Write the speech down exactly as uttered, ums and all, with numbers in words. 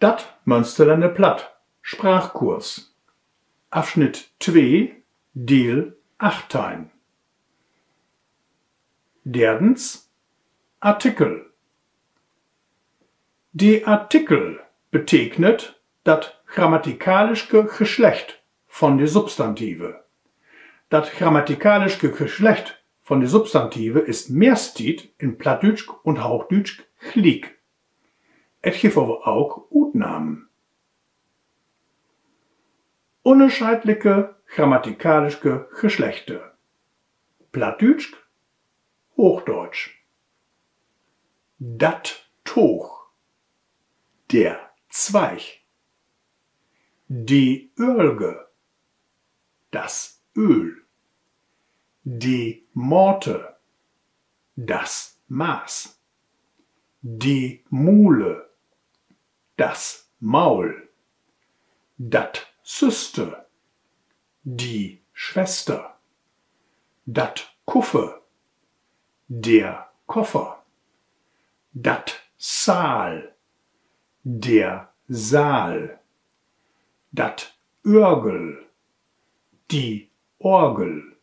Dat Mönsterlänner Platt, Sprachkurs, Afsnitt twee, Deel achtteihn. Derdens, Artikel. De Artikel betekent dat grammatikaliske Geschlecht von de Substantive. Dat grammatikaliske Geschlecht von de Substantive is mehrstiet in Plattdüütsk un Hoochdüütsk gliek. Et gifft aver ok Utnahmen. Unnerscheedlike grammatikaliske Geschlechter. Plattdüütsk, Hochdeutsch. Dat Toog, der Zweig. De Ölge, das Öl. De Maate, das Maß. De Mule, das Maul. Dat Süster, die Schwester. Dat Kuffer, der Koffer. Dat Saal, der Saal. Dat Örgel, die Orgel.